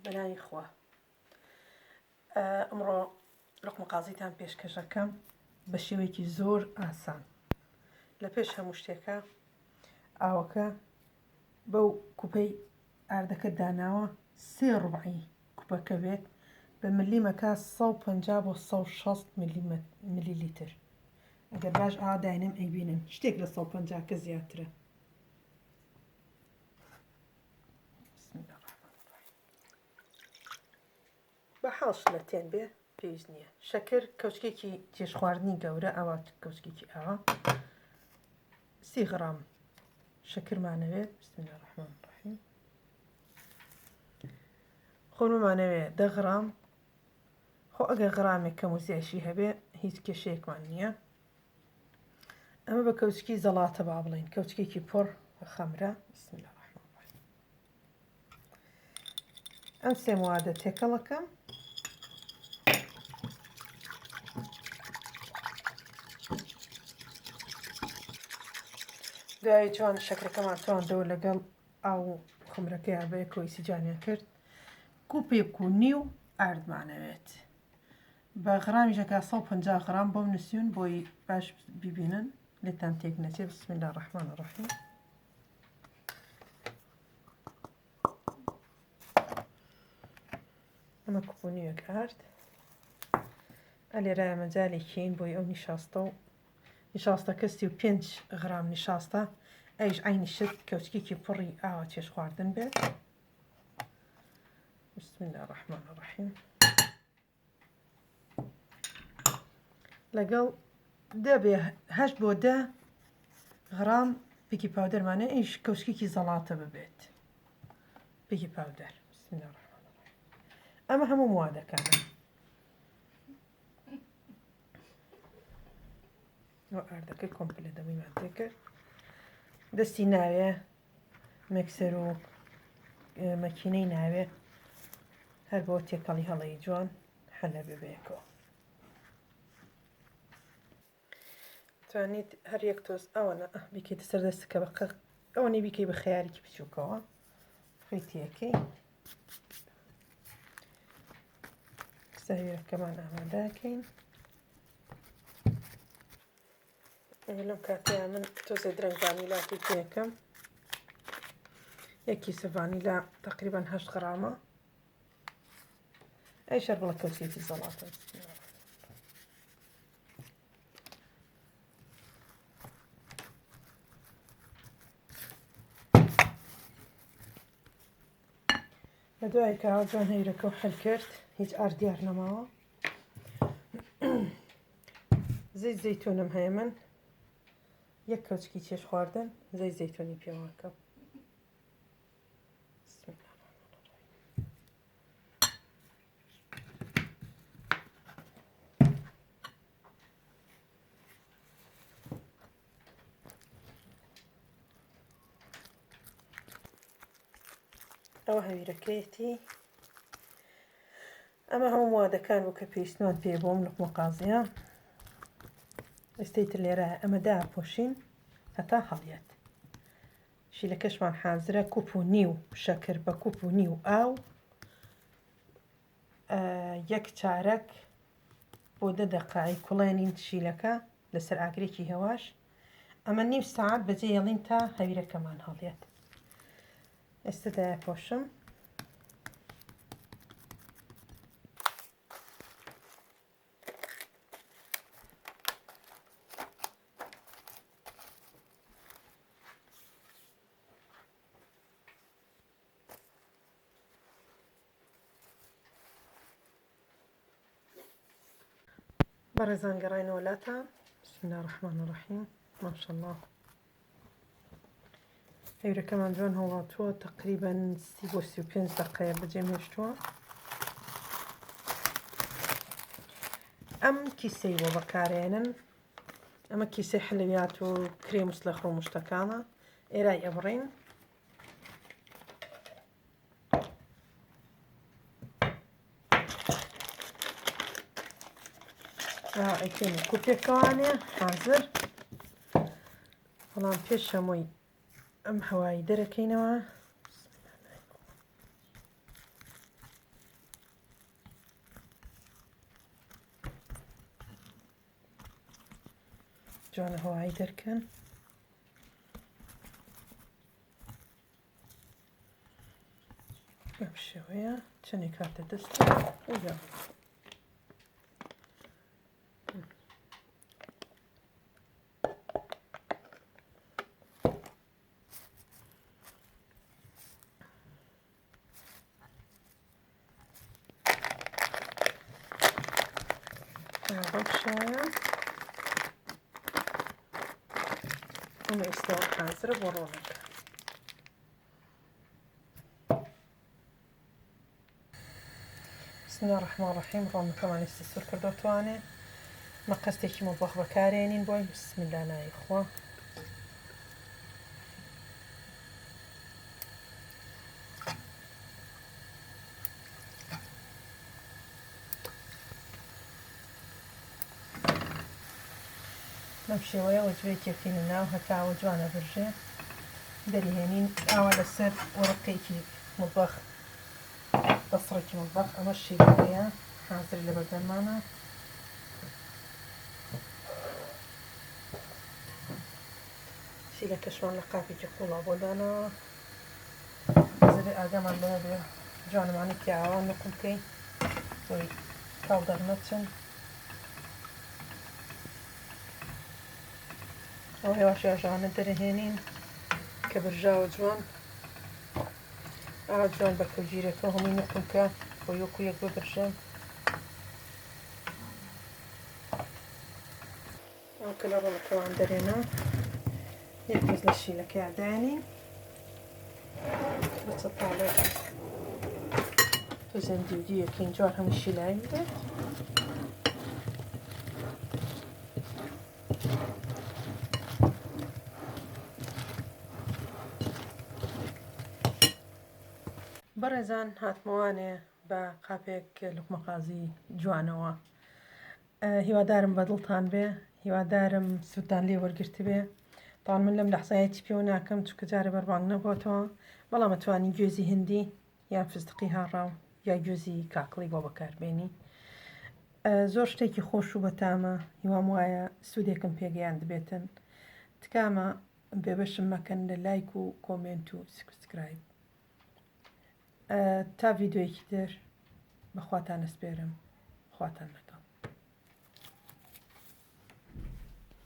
بەناوی خوا ئەمڕۆ لوقمە قازیتان پێشکەشەکەم بە شێوەیەکی زۆر ئاسان لە پێش هەموو شتێکە ئاوەکە بەو کوپەی ئاردەکە داناوە سێ ڕبعی کوپەکە بێت بە ملیمەکە 150 بۆ 160 ملیلیتر ئەگەر باش ئاوا داینم ئەیبینن شتێک لە 150 کە زیاترە بە حاڵ شلەتێن بێ پێویست نییە شەکر کەوچکێکی چێش خواردنی گەورە ئەوە کەوچکێکی ئاوا سی غرام شەکرمانەوێت بسم الله الرحمن الرحیم خۆرمەمانەوێ دە غرام خۆ ئەگەر غرامێک کەم و زیاشی هەبێ هیچ کێشەیەکمان نییە ئەمە بە کەوچکی زەڵاتە با بڵین کەوچکێکی پڕ خەمرە بسم الله الرحمن الرحیم ئەم سێ موادە تێکەڵەکەم دوای جوان شەکرەکەمان تواندەوە لەگەڵ ئاو خمرەکەیان بەیەکەوە ئیسیجانیان کرد کوپێک و نیو ئاردمانەوێت بە غرامیش ئەکا 150 غرام بۆم نووسیون بۆی باش ببینن لێتان تێک نەچێ بسم الله الرحمن الرحیم ئەمە کوپونیەک ئارد ئەلێرایە مەجالێکین بۆی ئەو نیشاستە و نیشاستەکە 35 غرام نیشاستە ئەیش عینی شت کەوچکێکی پڕی ئاوە چێش خواردن بێت بسم الله الرحمن الرحیم لەگەڵ دەبێ هەشت بۆ دە غرام baking powder مانە ئیش کەوچکێکی زەڵاتە ببێت baking powder بسم الله الرحمن الرحیم ئەمە هەموو موادەکانە ئاردەکەی کۆمپلێت دەمویمان تێکرد دەستی ناوێ مێکسەر و مەکینەی ناوێ هەر بۆ تێکەڵی هەڵەی جوان حەلە بێ بەیەکەوە توانیت هەر یەک تۆز ئەوەنە بیکەیتە سەر دەستەکە بە قەق ئەوەنەی بیکەی بە خەیارێکی بچووکەوە خۆی تێکەی سەویرەکەمان ئامادەکەین لەم کاتەیە من تۆزێ درەنگ ڤانیلاکەی تێکەم یەک کیسە ڤانیلا تقریبا هەشت غرامە ئەی شەربڵە کەوچێکی زەڵاتە لە دوای کە جوان هەیرەکە و حل کرد هیچ ئارد دیار نەماوە زەیت زەیتونم هەیە من یەک کەوچکی چێش خواردن زەیت زەیتونی پێوەکەم ئەوە هەویرەکەیەتی ئەمە هەموو موادەکان بوو کە پێویستمان پێ بۆم لوقمە قازیە ئێستەی تر لێرە ئەمە داپۆشین هەتا هەڵیەت شیلەکەشمان حازرە کوپ و نیو شەکر بە کوپ و نیو ئاو یەک چارەک بۆ دە دەقای کوڵێنین شیلەکە لەسەر ئاگرێکی هێواش ئەمە نیو سەعات بەجێ یەڵین تا هەویرەکەمان هەڵیەت ئێستا دایپۆشم بەڕێزان گەڕاینەوە لاتان بسم الله الرحمن الرحیم ماشاءالله هەورەکەمان جوان هەڵاتووە تقریبا سی بۆ 35 دقەیە بەجێم هێشتووە ئەم کیسەی بۆ بەکارێنن ئەمە کیسەی حلویات و کرێم و سلەخ و مشتەکانە ئێرای ئەبڕین ئەیکەین کوپێکەوانێ حازر بەڵام پێش هەمووی ئەم هەوایی دەرەکەینەوە. جوانە هەوایی دەرکەن. بەم شێوەیە چەندێک هاتە دەست و بەم شێوەیە ئەمە ئێستا حازرە بۆ ڕۆڵەکە. بسم الله الرحمن الرحیم ڕۆنەکەمان ئێستا سوور کردۆتوانێ مەقەستێکی مەبەخ بەکارێنین بۆی. بسم الله ناوی خوا. بەم شێوەیە وەجبەیەکی ئەکەینە ناو هەتاوە جوانە برژێ دەریهێنین ئاوا لەسەر وەرەقەیەکی مطبخ دەسڕێکی مطبخ ئەمە شیرەکەیە حازر لە بەردەممانە. شیرەکەشمان لە قاپێکی قوڵا بۆ داناوە زەبێ ئاگامان لەوە بێ جوانمانە پیاوە نقم بکەین بۆی تاو دەرنەچن. ئەو هێواش هێواشانە دەرهێنین کە برژاوە جوان ئاوا جوان بە کەوگیرەکە هەمووی نقم کە بۆی وەکو یەک ببرژێن. ئەو کە لە ڕۆڵەکەوان دەرێنا یەک تۆز لە شیلەکەیا دایەنین بە چەتاڵێک تۆزێن دیودیەکەین جوان هەموو شیلاوی بێت. بەڕێزان هاتمەوانێ بە قاپێک لوقمەقازی جوانەوە. هیوادارم بەدڵتان بێ، هیوادارم سوودتان لێ وەرگرتبێ. تاوان من لەم لەحزەیە هیچی پێوە ناکەم چونکە جارێ بەربانگ نەبووەتەوە، بەڵام ئەتوانی گوێزی هندی یان فستقی هاڕاو یا گوێزی کاکڵی بۆ بەکاربێنی. زۆر شتێکی خۆش و بەتامە، هیوام وایە سوودێکم پێگەیاندبێتن. تکامە بێبەشم مەکەن لە لایک و comment و subscribe. تا ڤیدیۆیەکی تر بەخواتان ئەسپێرم، خواتان لەگەڵ.